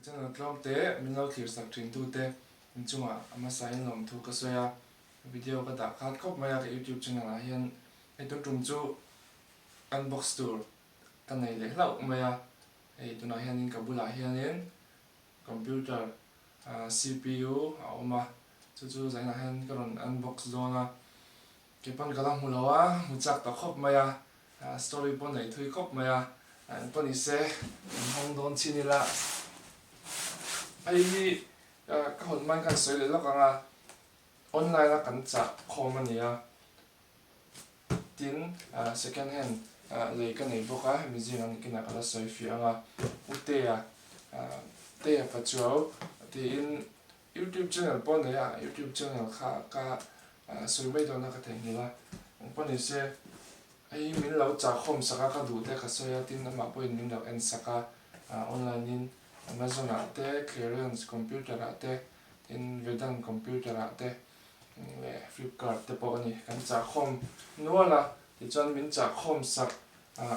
channel tlawm te min lo thlir sak thin tu te inchungah a hmasa in lawmthu ka sawi a, video ka dah khat khawp mai a ka youtube channel ah hian hei tun tum chu unbox tur ka nei leh hlauh mai a, hei tunah hianin ka bulah hianin computer cpu a awm a, chu chu zainah hian ka rawn unbox dawn a. Kei pawn ka la hmu lo a, hmu chak ta khawp mai a, story pawh nei thui khawp mai a, eng pawh ni se kan hawng dawn chin ila. Hei hi ka hawn hmain khan sawi leh lawk ang a, online a kan chah khawm a ni a, tin second hand lei ka nei bawk a, hemi zingah nikinah ka la sawi fiah ang a, Utea Tea Pachuau tiin Youtube channel pawh nei a, youtube channel kha ka sawi mai dawn a ka theihnghilh a, engpawh ni se hei min lo chahkhawm sak a ka duh te ka sawi a tin amah pawhin min lo en sak a, online in Amazon ah te Clearance computer ah te tin Vedant computer ah te leh Flipkart te pawh a ni kan chahkhawm nual a tichuan min chahkhawm sak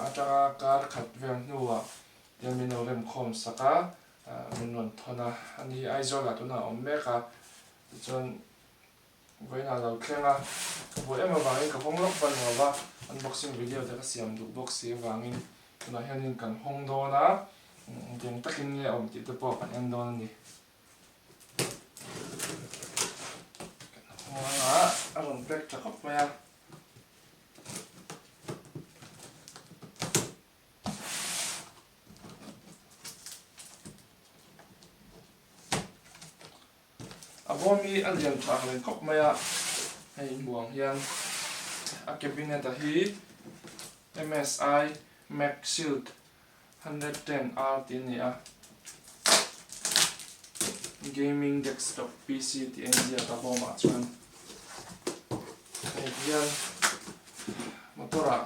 atanga kar khat vel hnuah tian min lo remkhawm sak a. Min rawn thawn a, ani Aizawl ah tunah a awm mek a, tichuan vawiinah a lo thleng a, ka buai em avangin ka hawng lawk hman lo va, unboxing video te ka siam duh bawk si avangin tunah hianin kan hawng dawn a, engtiang takin nge a awm tih te pawh kan en dawn a ni. Kan hawng a, a rawn pack tha khawp mai a. A bawm hi a lian tha ang reng khawp mai a, hei buang hian a cabinet a hi MSI Maxild 110 R tih a ni a, gaming desktop PC tih a inziak a bawmah chuan hei hian motor ah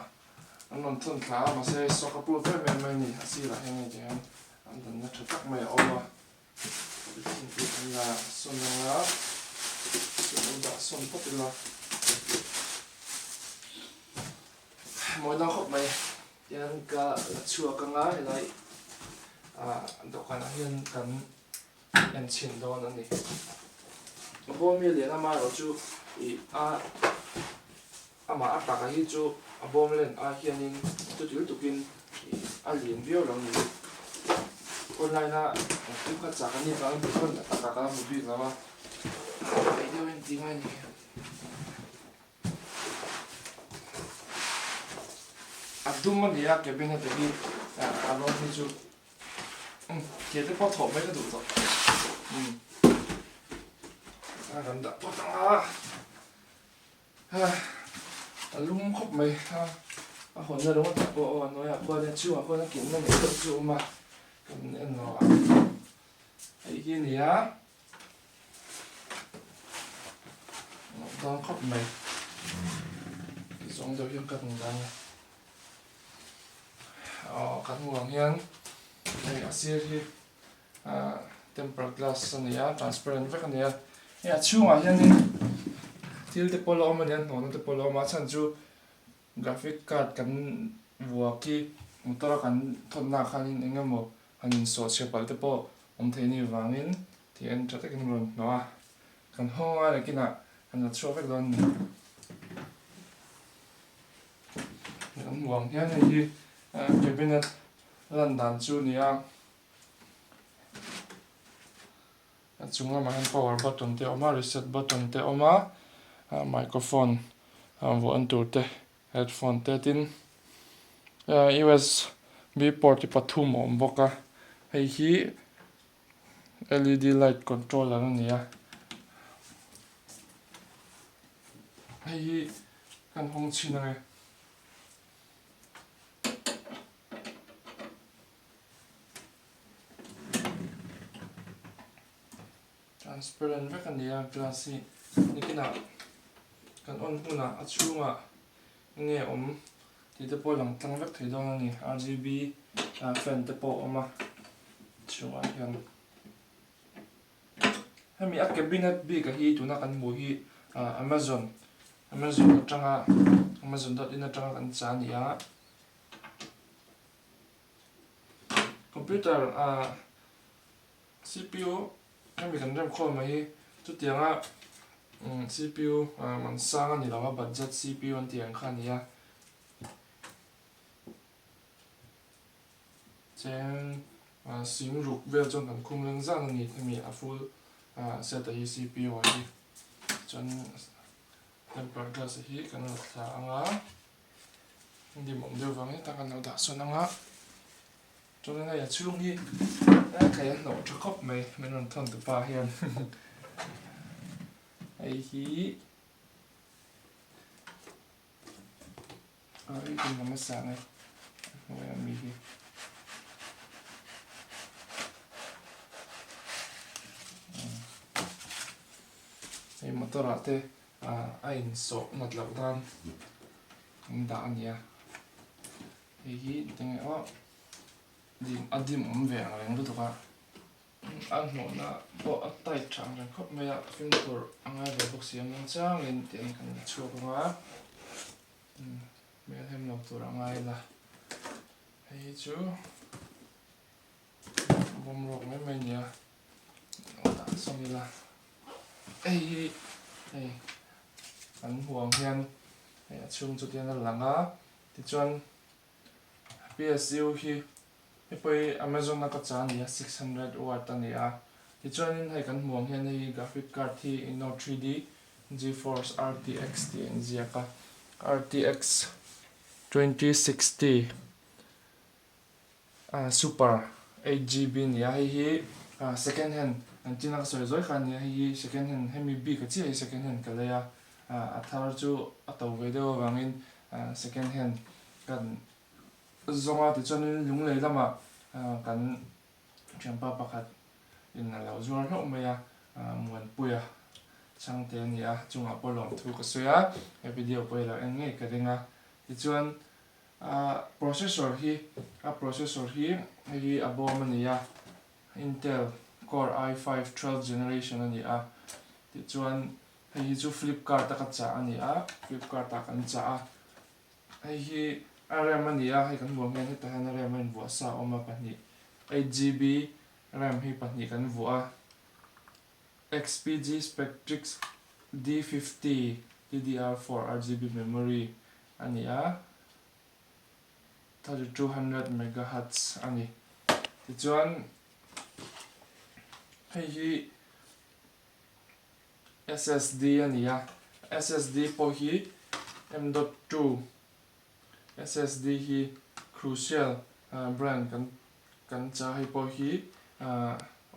An rawn thawn thla a, mahse saw ka proof em em mai a ni. A sirah hian hei tiang an danna tha tak mai a awm a, thingpui kan la sawn ang a, chu lo dah sawn phawt ila mawi dawn khawp mai. Tiang ka la chhuak ang a, helai ah dawhkanah hian kan en chhin dawn a ni. A bawm hi a lian amaherawh chu ih a. Amah a taka hi chu a bawm len ai hianin chuti lutukin a lian viau lo ni. Online a engkim kha chak an nih vangin tichuan a taka ka la hmu bik lo a, ei deuhin ti ngai ni. A dum a ni a cabinet hi a rawng hi chu ke te pawh thawh mai ka duh tawh. A kan dah phawt ang a. A lum khawp mai a, a hawnna ringawt ah pawh aw a hnuaiah khuan a chhungah khuan a kilhna nei deuh chu a awm a, kan en lo ang hei hi a ni a, dawn khawp mai tizawng deuh hian ka rawn dang a, aw kan hmuh ang hian hei a sir hi. Tempered glass a ni a, transparent vek a ni a, hei a chhungah hianin thil te pawh la awm a ni a, hnawhna te pawh la awm a, a chhan chu graphic card kan vuak hi motor a kan thawnna ah khanin eng emaw han insawh chhe palh te pawh awm thei a nih vangin tih en tha takin rawn hnawh a, kan hawng a nakinah kan la chhuak vek dawn a ni. Kan hmuh ang hian hei hi cabinet lan dan chu a ni a. A chung lamah hian power button te a awm a reset button te a awm a microphone vuah tur te headphone te tin usb port hi pathum a awm bawk a hei hi led light controller a ni a hei hi kan hawng chhin ang e. Transparent vek a ni a glass hi nikinah kan on hunah a chhungah enge awm tih te pawh a lang tlang vek thei dawn a ni RGB fan te pawh a awm a chhungah hian hemi a cabinet bik a hi tuna kan hmuh hi Amazon Amazon atanga Amazon dot in atanga kan chah a ni a. Computer ah CPU hemi kan rem khawm mai hi chutianga CPU man sang a ni lo a budget CPU an tih ang kha a ni a. Cheng sing ruk vel chuan kan khum leng zan a ni hemi a full set a hi CPU ah hi chuan temper glass hi kan la thla ang a dim awm deuh vang heta kan lo dah sawn ang a chuan hei a chhung hi kei a hnawh tha khawp mai min rawn thawn tupa hian hei hi. Awi kum lam a sang e a hnuai a mi hi. Hei motor ah te a in sawh nat loh nan an dah a nia. Hei hi tinge aw dim a dim awm ve ang reng lutuk a. A hnawhna pawh a tight tha ang reng khawp mai a, fimkhur a ngai ve bawk si a muangchangin tiang kan la chhuak ang a, hmel hem lo tur a ngai la, hei hi chu bawm rawk mai mai a ni a, lo dah sawn ila, hei hi hei kan hmuh ang hian hei a chhung chu tiang a lang a, tichuan P_S_U hi hei pawh hi Amazon a ka cha a ni a 600 watt a ni a tichuanin hei kan hmuh ang hian hei graphic card hi Inno 3D GeForce R_T_X tih a inziak a R_T_X 2060 super 8GB a ni a hei hi second hand an tina ka sawi zawi kha a ni a hei hi second hand hemi bik a chiah hi second hand ka lei a a thar chu a to ve deuh avangin second hand kan zawng a tichuanin lunglei lamah kan thianpa pakhat in a lo zuar hlauh mai a Muanpuia chhangte a ni a chungah pawh lawmthu ka sawi a he video pawh hi lo en ngei ka ring a tichuan a processor hi a processor hi hei hi a bawm a ni a Intel Core i five 12 generation a ni a tichuan hei hi chu Flipkart a ka chah a ni a Flipkart ah kan chah a. Hei hi a RAM a ni a, hei kan vuah hian hetah hian a RAM a invuah sa a awm a pahnih 8GB RAM hi pahnih kan vuah a, XPG Spectrix D50 DDR4 RGB memory a ni a, 3200 megahertz a ni. Tichuan hei hi SSD a ni a, SSD pawh hi M dot 2 SSD hi Crucial brand kan kan chah hei pawh hi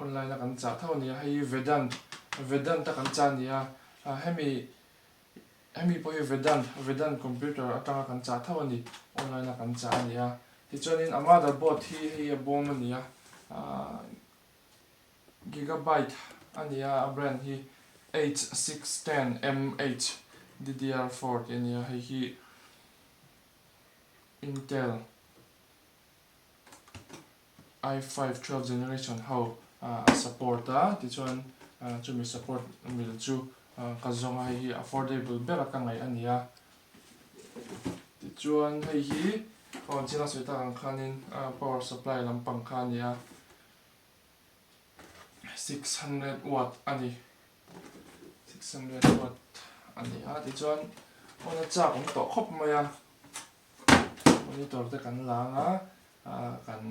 online a kan chah tho a ni a, hei hi Vedant Vedant a kan chah a ni a, hemi hemi pawh hi Vedant Vedant computer atanga kan chah tho a ni, online a kan chah a ni a, tichuanin a motherboard hi hei a bawm a ni a. Gigabyte a ni a, a brand hi H610 MH DDR4 tih a ni a, hei hi Intel i5 12 generation ho a support a, tichuan chumi support mil chu ka zawng a, hei hi affordable ber a ka ngaih a ni a, tichuan hei hi aw chin a sawi tak ang khanin power supply lampang kha a ni a. 600 watt a ni 600 watt a ni a tichuan on a chak awm tawh khawp mai a monitor te kan lang a kan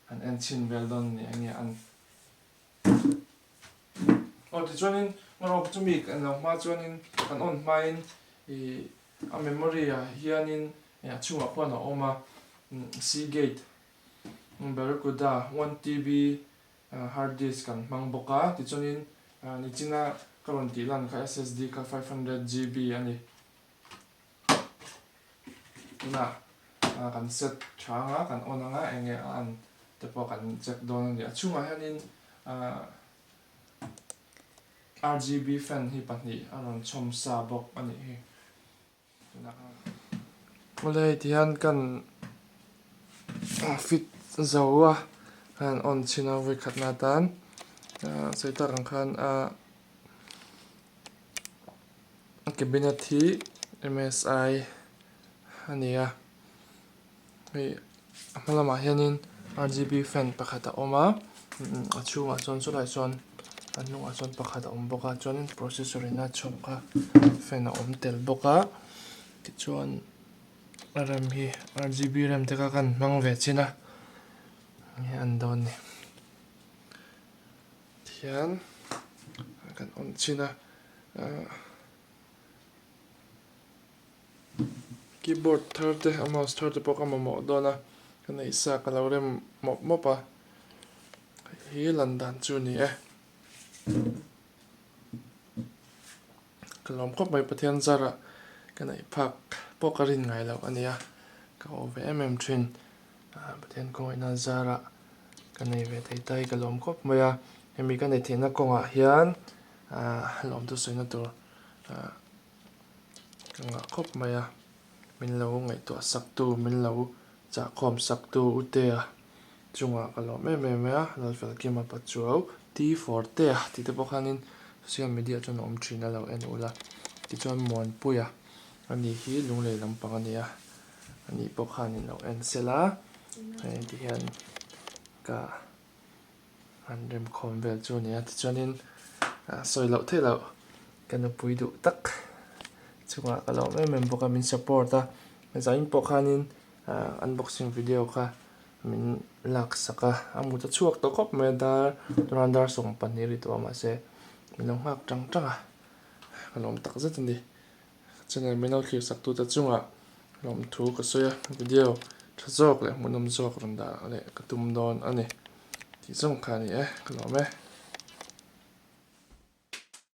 han en chhin vel dawn a ni enge an aw tichuanin rawk chumi kan lo hma chuanin kan on hmain ih a memory ah hianin a chhungah khuan a awm a Seagate Barracuda one TB hard disk kan hmang bawk a, tichuanin nichina ka rawn tih lan kha SSD kha 500 GB a ni. Tunah kan set tha ang a, kan on ang a, eng nge a an te pawh kan check dawn a ni. A chhungah hianin RGB fan hi pahnih a rawn chhawm sa bawk a nih hi. Awle hei tihian kan fit zo a han on chhin a vawi khatna atan sawi tak ang khan a cabinet hi M_S_I a ni a hei a hma lamah hianin R_G_B fan pakhat a awm a. A chhungah chuan chulaiah chuan a hnungah chuan pakhat a awm bawk a chuanin processor in a chhawp kha fan a awm tel bawk a tichuan a rem hi R_G_B rem te kha kan hmang ve chin a enge an dawn ni tihian kan on chin a ahh. Keyboard thar te a mouse thar te pawh ka mamawh dawn a, ka neih sa ka lo rem mawp mawp a, hei hi lan dan chu a ni e. Ka lawm khawp mai Pathian zarah ka neih phak pawh ka rin ngai loh a nia, ka aw ve em em thin. Pathian kawngaihnaa zarah ka nei ve thei ta hi ka lawm khawp mai a, hemi ka neih theihna kawngah hian lawmthu sawina tur Ka ngah khawp mai a, min lo ngaihtuah sak tu, min lo chahkhawm sak tu Utea chungah ka lawm em em a, Lalfelkima Pachuau, T for Tea tih te pawh khanin social media chuan a awm thin a lo en ula, tichuan Muanpuia ani hi Lunglei lampang a ni a, ani pawh khanin lo en sela, hei tihian ka. An remkhawm vel chu a ni a, tichuanin sawi loh theih loh ka nupui duh tak chungah ka lawm em em bawk a, min support a, zain pawh khanin unboxing video kha min lak sak a, a mut a chhuak tawh khawp mai a dar tunah dar 12 ri tawh a mahse min lo nghak tang tang a, ka lawm tak zet a ni. Channel min lo thlir sak tute chungah lawmthu ka sawi a, video tha zawk leh hmuhnawm zawk rawn dah leh ka tum dawn a ni tih zawng kha a ni e, ka lawm e.